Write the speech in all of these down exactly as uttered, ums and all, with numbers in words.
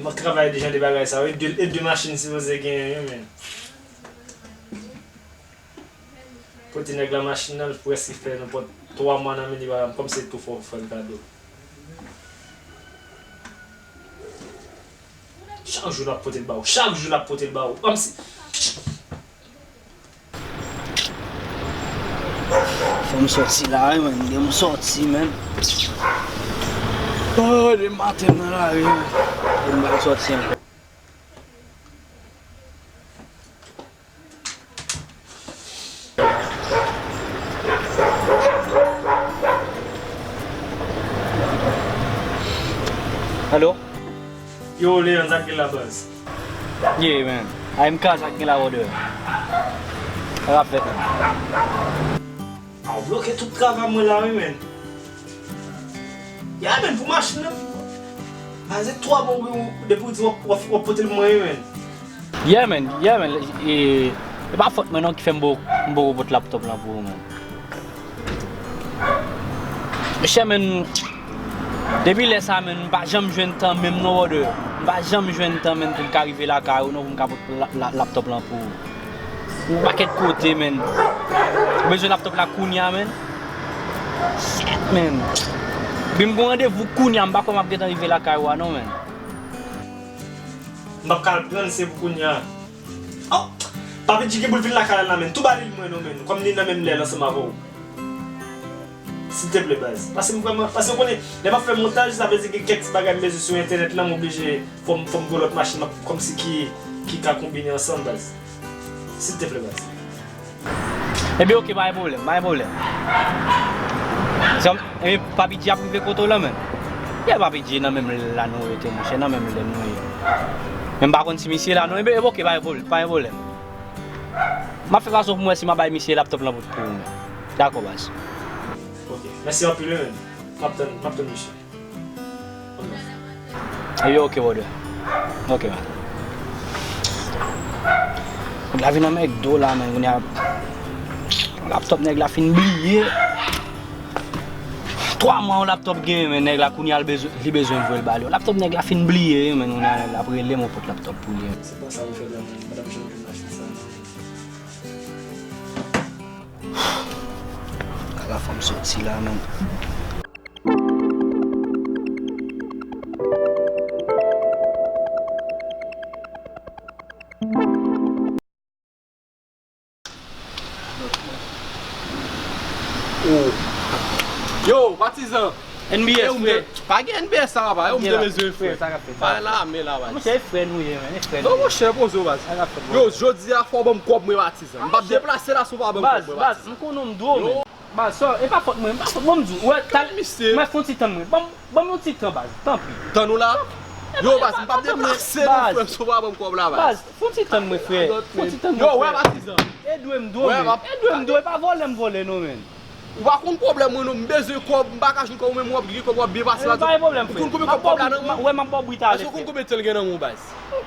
M ap travay de jan de bagay sa yo, e de, e de machin sipoze genyen yo, men. Pote nèg la machin nan, l prèske fè nenpòt twa mwa nan men li pa ba m, kòmsi se tou fò fè l kado. Chak jou l ap pote l ba ou, chak jou l ap pote l ba ou, kòmsi. Fò m sòti la wi, men. Gen m sòti, men. Oh, de maten m nan lari, men. Fò m pa sòti ankò. Alo? Yo, Leon, sa k gen la, baz? Yeah, man. A M K, sa k gen la, brother? Sa k ap fèt, man? A, w bloke tout travay mwen la, wi, man. Ya, man, pou machin nan. Baz, e twa bon, wi, depi w di w ap, w ap, w ap pote l mwen, wi, man. Yeah, man. Yeah, man. E, e pa fòt mwen non ki fè m bo-, m poko pot laptop lan pou ou, man. Monchè, man, depi lè sa, man, m pa janm jwenn tan menm non, brother. M pa janm jwenn tan, man, pou m ka rive lakay ou non, pou m ka pot la, la, laptop lan pou ou. Yon pakèt kote, man. Ou bezwen laptop la kounya, man? Shit, man. Epi m gon randevou kounya, m pa kwè m ap gentan rive lakay ou a non, man. M p ap ka al pran l, se pou kounya. Oh! Papi G gen pou l vin lakay la, man. Tou ba li l mwen non, man. Kòm li nan menm lè l ansanm avè w. Silteple, baz. Paske m vrèman, paske w konnen, lè m ap fè montaj, sa vle di gen kèk ti bagay m bezwen sou entènèt lan, m oblije fò m, fò m gen lòt machin, m ap, kòmsi ki, ki ka konbine ansanm, baz. Silteple, baz. Ebyen, oke, pa gen pwoblèm, pa gen pwoblèm. Zanm, ebyen, Papi G ap rive kote w lan, man. Yeah, Papi G nan menm lè la nou rete, monchè, nan menm lè nou ye. Men m pa konn si misye la, non. Ebyen, oke, pa gen pwoblèm, pa gen pwoblèm. M ap fè fason pou m wè si m a bay misye laptop lan pou, pou ou menm. Dakò, baz. Ok. Mèsi anpil, wi, men. M ap tann, m ap tann misye. Ebyen, ok, brother. Ok, man. Nèg la vin nan McDo la, men, kounye a laptop nèg la fin bliye. Twa mwa yon laptop genyen, men nèg la kounye a li bezwen, li bezwen voye l ba li. Laptop nèg la fin bliye, men, kounye a l ap rele m pou pot laptop pou li. Se pa sa ou fè la, men, madanm Jean-Claude machin sa. Kaka fò m sòti la, men. Oh. Yo, patizan. N B S, frè. Pa gen N B S sa, papa. Yo, m te bezwen, frè. Sa k ap fèt? Bay lame la, baz. Monchè, e frè nou ye, men. E frè nou ye. Non, monchè, poze w, baz. Sa k ap fèt, bro? Yo, jodi a fò w ban m kòb mwen, patizan. M p ap deplase la si w pa ban m kòb mwen, patizan. Baz, m konnen w m dwo, men. Baz, sa, e pa fòt mwen, e pa fòt mwen, m di w. Wè, tal, mwen fè yon ti tann mwen. Ban m, ban m yon ti tan, baz, tanpri. Tann ou la? Yo, baz, m p ap deplase non, frè m, si w pa ban m kòb la, baz. Baz, fè yon ti tann mwen, frè. Fè yon ti tann mwen, frè. Yo, wè, patizan. E dwe m dwe, men. E dwe m dwe, e pa vòlè m vòlè, non, men. Ou pa konn pwoblèm mwen, non, m bezwen kòb, m pa ka jwenn kòb, ou menm w ap gen kòb, w ap byen pase la. Pa gen pwoblèm, frè. Ou konn konbyen kòb kòb la nan men w? Wè, m ap ba w bri talè, frè. Èske ou konn konbyen tan l gen nan men w, baz?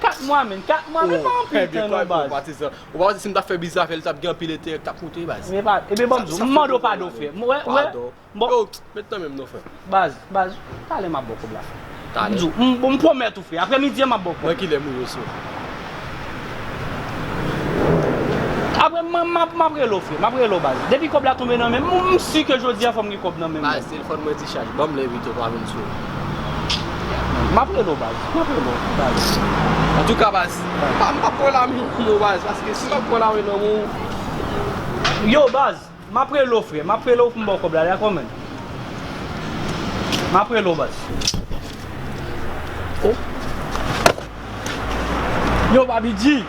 Kat mwa, men, kat mwa, men pa anpil tan, non, baz. Ou pa wè si m ta fè biznis avè l, t ap gen anpil enterè k t ap moute, baz. Ebyen, ban m di w, m mande w padon, frè. Wè, wè. Padon. Bon. Yo, met nan men m non, frè. Baz, baz, talè m ap ba w kòb la, frè. Talè? M di w, m, bon, m pwomèt ou, frè. Aprè midi a, m ap ba w kòb. Nan kilè m rive sou? Aprè, m, m, m ap, m ap rele w, frè. M ap rele w, baz. Depi kòb la tonbe nan men m, m, m si ke jodi a fò m gen kòb nan men m. Baz, telefòn mwen dichaj. Ban m lè vit, ou pa vin sou. M ap rele w, baz. M ap rele w, baz. Antouka, baz, m pa, m p ap pran lame nan men w, baz, paske si m p ap pran lame nan men w. Yo, baz, m ap rele w, frè. M ap rele w pou m ba w kòb la, dakò, men. M ap rele w, baz. Oh. Yo, Papi G.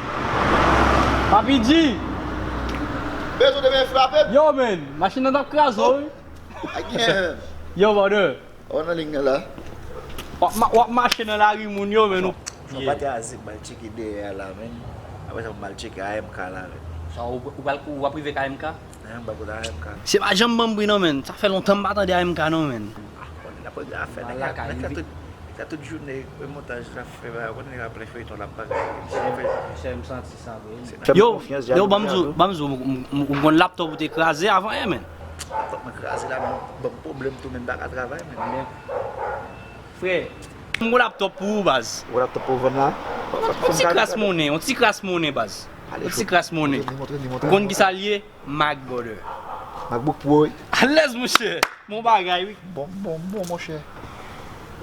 Papi G. Bezwen te vin frape m? Yo, men, machin nan t ap kraze w, wi. Yo, brother. Ou nan liy nan la? W ap ma-, w ap mache nan lari moun yo, men nou. Fò m pa te aze, m al tcheke dèyè a la, men. Apre sa, m al tcheke A M K la, men. Sa, ou, ou pral, ou ap rive k A M K? Nan, m pa konn A M K. Se pa janm ban m bri non, men. Sa fè lontan m pa tande A M K non, men. Ah, konnen n ap regle afè, nèg la, nèg la tout, nèg la tout jounen, montaj l ap fè, konnen nèg la plen feyton, l ap bagay. Monchè, m santi sa vre. Yo, yo, ban m di w, ban m di w, m, m, m konn laptop ou te kraze avan yè, men. Laptop mwen kraze la, men ban m pwoblèm tou, men m pa ka travay, men. Frè, M gon laptòp pou ou, baz. Ou laptòp pou vann la? Yon ti kras monnen, yon ti kras monnen, baz. Yon ti kras monnen. Ou konn ki sa l ye? MacBook. MacBook Pro, wi. Alèz, monchè. Bon bagay, wi. Bon, bon, bon, monchè.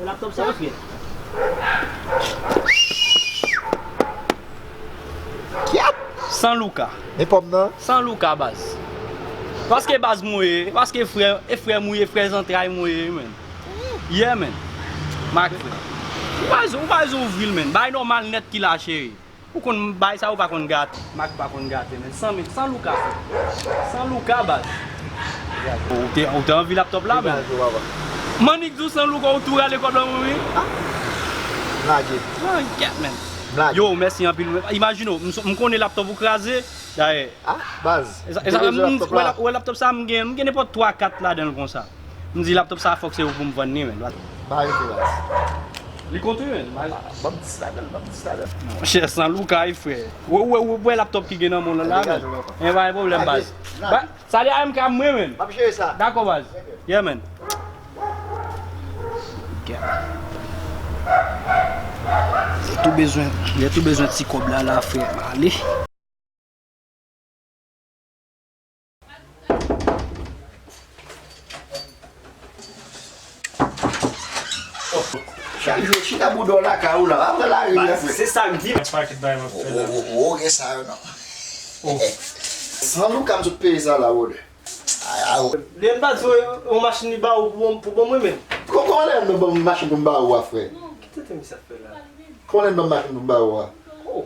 Laptòp sa, frè. Kyat! San louka. E pòm nan? San louka, baz. Paske baz mwen ye, paske frè, e frè mwen ye, frè zantray mwen ye, men. Yeah, men. Mak frè. Ou pa, ou pa ouvri l, men. Bay nòmal nèt ki la, cheri. Ou konn bay sa, ou pa konn gate. Mak pa konn gate, men. San, san louka, frè. San louka, baz. Ou te, ou te anvi laptòp la, men. Mannik di w san louka, ou tou rale kòb la, wi. Blage. Mannik, men. Blage. Yo, mèsi anpil. Imajine w, m, m konnen laptòp ou kraze. Dayè. Ah, baz. E sa, e sa, m, m, wè laptòp sa, m gen, m gen nenpòt twa, kat ladan l konsa. M di laptòp sa, fòk se ou pou m vann li, men. Ba yo tou, baz. Li kont wi, men. Ban m dis ladan l, ban m dis ladan l. Monchè, san louka, frè. Ou wè, ou wè laptòp ki gen nan men w lan la, men. E pa gen pwoblèm, baz. Salye A M K mwen, men. M ap jere sa. Dakò, baz. Yeah, man. Lè tou bezwen, lè tou bezwen ti kòb la, la, frè. Ale. Chak jou, chita bouda w lakay ou la, pa pran lari a, frè. Se sa k di. Pakèt bagay m ap fè la. Ou, ou, ou, ou gen sa yo, non. San louka m sot peye sa la, brother. Lè m pa di w, yon machin li ba ou pou, pou bon mwen menm. Kòman lè m ban m machin pou m ba ou a, frè? Non, ki tenten misye ap fè la? Kòman lè m ban m machin pou m ba ou a? Oh.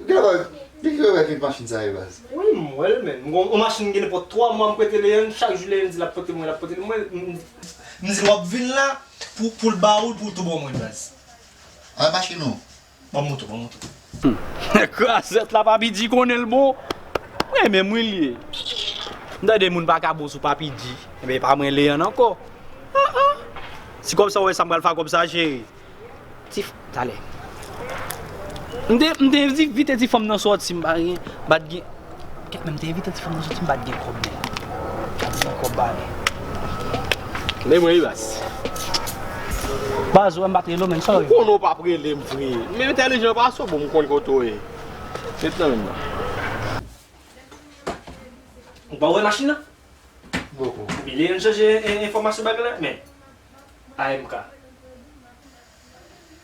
Gade, li ki wè ki machin sa ye, baz? Wi, m wè l, men. M gon, yon machin gen nenpòt twa mwa m prete Leandre, chak jou Leandre di l ap pote mwen, l ap pote mwen. M, m di l w ap vin la pou, pou l ba ou, pou w tou ban mwen, baz. An machin ou? Ban m moto, ban m moto. Hmm. Krazèt la, Papi G konnen l bon. Mwen menm wi l ye. M tande moun pa ka bon sou Papi G. Enben, e pa mwen Leandre ankò. Ah, ah. Si kòb sa w wè sa m pral fè ak kòb sa, cheri. Ti f-, talè. M te, m te envi-, envite ti fanm nan sòti, m pa gen, m pa t gen, kèt men, m te envite ti fanm nan sòti, m pa t gen kòb, men. M pa t gen kòb ba li. Men mwen wi, baz. Baz, ou wè m pa t rele w, men, sorry. Ou konnen w p ap rele m vre. Men entèlijan pase w, bon, m konn kote w ye. Met nan men m nan. Ou pa wè machin nan? Poko. Epi Leandre chanje en-, enfòmasyon bagay la, men. A M K.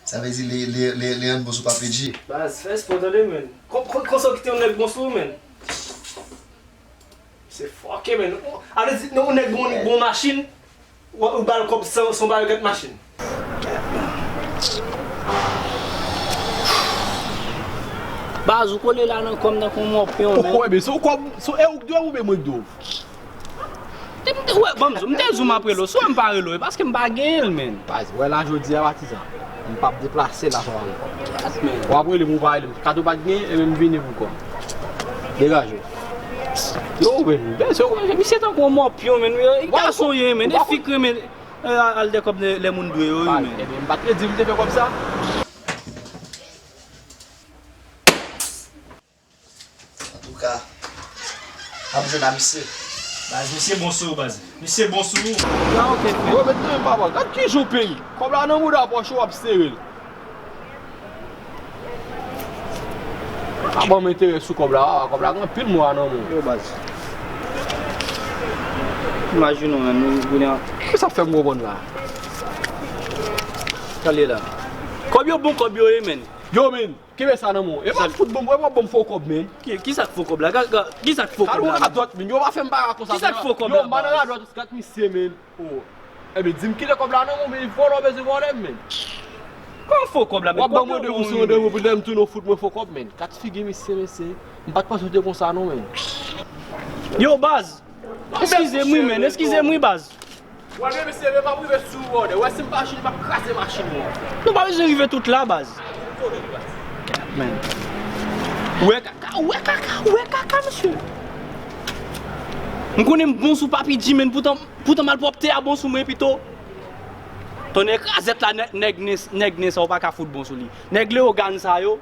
Sa vle di Leandre bon sou Papi G. Baz, fè espò tande, men. Kon, kon, konsa w kite yon nèg bon sou ou, men. Se fòke, men. A vle di, yon nèg bon, bon machin, ou, ou ba l kòb san, san ba l gad machin. Baz, ou kole la nan kò m tankou yon mòpyon, men. Poko, enben, se ou kòb, se e ou k dwe oubyen mwen k dwe w? M te, wè, ban m di w, m te di w m ap rele w. Si w wè m pa rele w, e paske m pa genyen l, men. Baz, wè la jodi a, patizan. M p ap deplase la san w pa gen kòb. Kèt, men. W ap rele m, ou pa rele m. Kat ou pa t genyen, e men m vini pou kòb. Degaje w. Yo, men, bèl se w, men, misye tankou yon mòpyon, men, wi, e gason ye, men, e fi k renmen, e, al dèkòb lè, lè moun dwe yo, wi, men. Ebyen, m pa t redi m te fè kòb sa. Antouka, m ap jwenn a misye. Baz, misye bon sou ou, baz. Misye bon sou ou. Sa oke, frè. Yo, met nan men papa. Gad kijan w peye. Kòb la nan mouda pòch ou, w ap sere l. Pa ban m enterè sou kòb la, papa. Kòb la gen anpil mwa nan men w. Yo, baz. Imajine w menm, nou kounye a. Kisa k fè m konprann la? Gade la. Kòb yo bon, kòb yo ye, men. Yo, men. Kenbe sa nan men w. E pa fout ban m, e pa ban m fo kòb, men. Ki, kisa k fo kòb la? Ga, ga, kisa k fo kòb la? Radòt, men. Yo pa fè m bagay konsa. Kisa k fo kòb la? Yo, m pa nan radòt, kat misye, men. Oh. Ebyen, di m kite kòb la nan men w, men. Vòlè w bezwen vòlè m, men. Kòman fo kòb la, men? W ap ban m randevou sou randevou, pou lè m tounen w fout mwen fo kòb, men. Kat figi misye, mesye. M pa t panse w te konsa, non, men. Yo, baz. Eskize m wi, men. Eskize m wi, baz. Wè, men mesye, men m ap rive sou ou, brother. Wè, si m pa jwenn, m ap kraze machin ou an. Nou pa bezwen rive tout la, baz. Men. Ou wè kaka, ou wè kaka, ou wè kaka, mesye. M konnen m bon sou Papi G, men, poutan, poutan malpwòpte a bon sou mwen pito. Tonnè krazèt la, nè-, nèg nen, nèg nen sa, ou pa ka fout bon sou li. Nèg Leyogàn sa yo.